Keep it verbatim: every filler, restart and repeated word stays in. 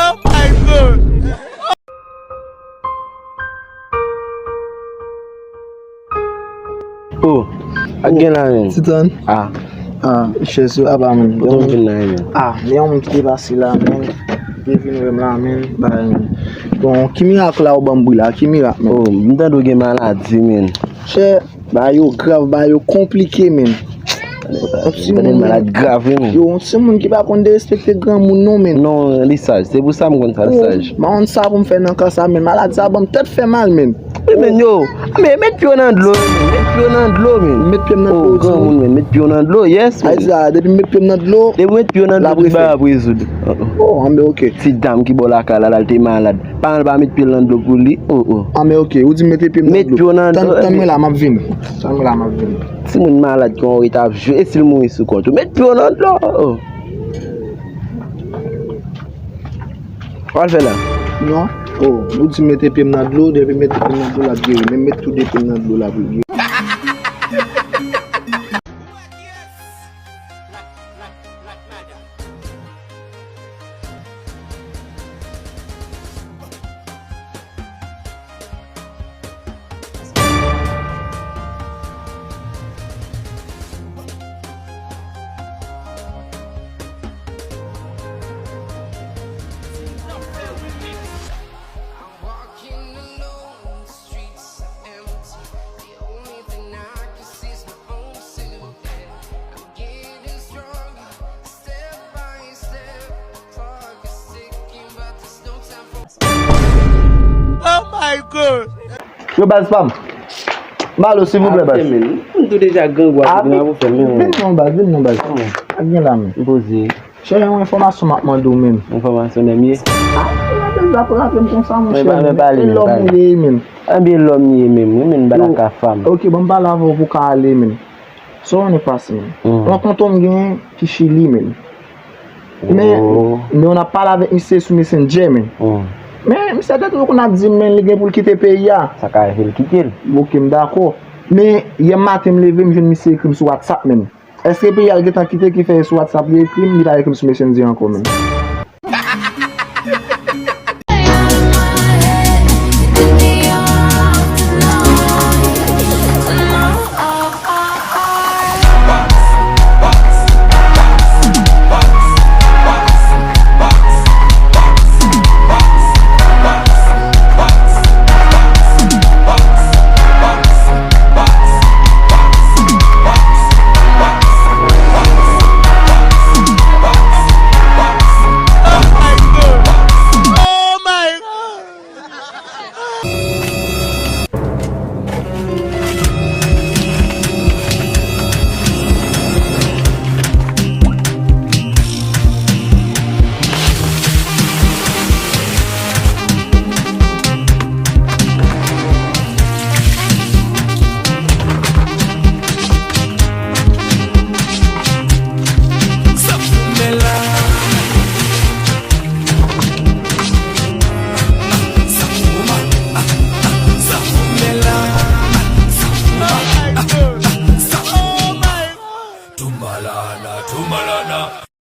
Oh my God! Oh, ak gen la menm. Titan. Ah. Ah, chèz yo apa menm. Kote w vin la menm? Ah, men yon moun ki te pase la menm. Ki te vin wè m la menm. Bay menm. Bon, ki mirak la ou ban m bri la? Ki mirak menm? Oh, m tande w gen maladi menm. Chè, bagay yo grav, bagay yo konplike menm. Yon timoun malad grav wi menm. Yo, yon timoun ki pa konn derespekte granmoun non menm. Non, li saj. Se pou sa m konn sa l saj. M pa konn sa pou m fè nan ka sa menm. Malad sa ban m tèt fè mal menm. Wi menm yo. Men met pye w nan dlo menm. Met pye w nan dlo menm. Met pye m nan dlo. Oh, granmoun menm. Met pye w nan dlo. Yes menm. Depi m met pye m nan dlo. Depi w met pye w nan dlo, tout bagay ap rezoud. Oh, anben oke. Ti dam ki bò lakay la, la l te malad. Paran l pa met pye l nan dlo pou li. Oh, oh. Anben oke. Ou di m mete pye m nan dlo. Met pye w nan dlo. Tann mwen la, m ap vini. Tann mwen la, m ap vini. Timoun malad ki anwo ret ap jwe, e si l mouri sou kont ou? Met pye w nan dlo. Oh. Sa w al fè la? Non. Oh, ou di mete pye m nan dlo, depi mete pye m nan dlo l ap geri. Men met tou de pye m nan dlo l ap geri. Oh my God! Yo, baz pa m. Balo, silvouplè, baz. M tou deja grangou a, vin non, baz, vin non, baz. Ak gen la, men. M poze. Chè, yon enfòmasyon m ap mande w menm. Enfòmasyon nan m ye? Ah, ou deja frape m konsa, monchè. Mwen pa, mwen pa pale, mwen pa pale. E lòm ou ye menm? Anben lòm m ye menm, wi menm, m pa ta ka fanm. Ok, bon, m pale avè w pou w ka ale menm. Sa w konnen k pase menm? Yon tonton m genyen ki Chili menm. Men, men w ap pale avèk misye sou Messenger menm. Men misye te toujou konn ap di m menm li gen pou l kite peyi a. Sa ka rive l kite l. Ok, m dakò. Men yè maten m leve m jwenn misye ekri m sou WhatsApp menm. Èske peyi a l gentan kite ki fè e sou WhatsApp li ekri m, li pa ekri m sou Messenger ankò menm?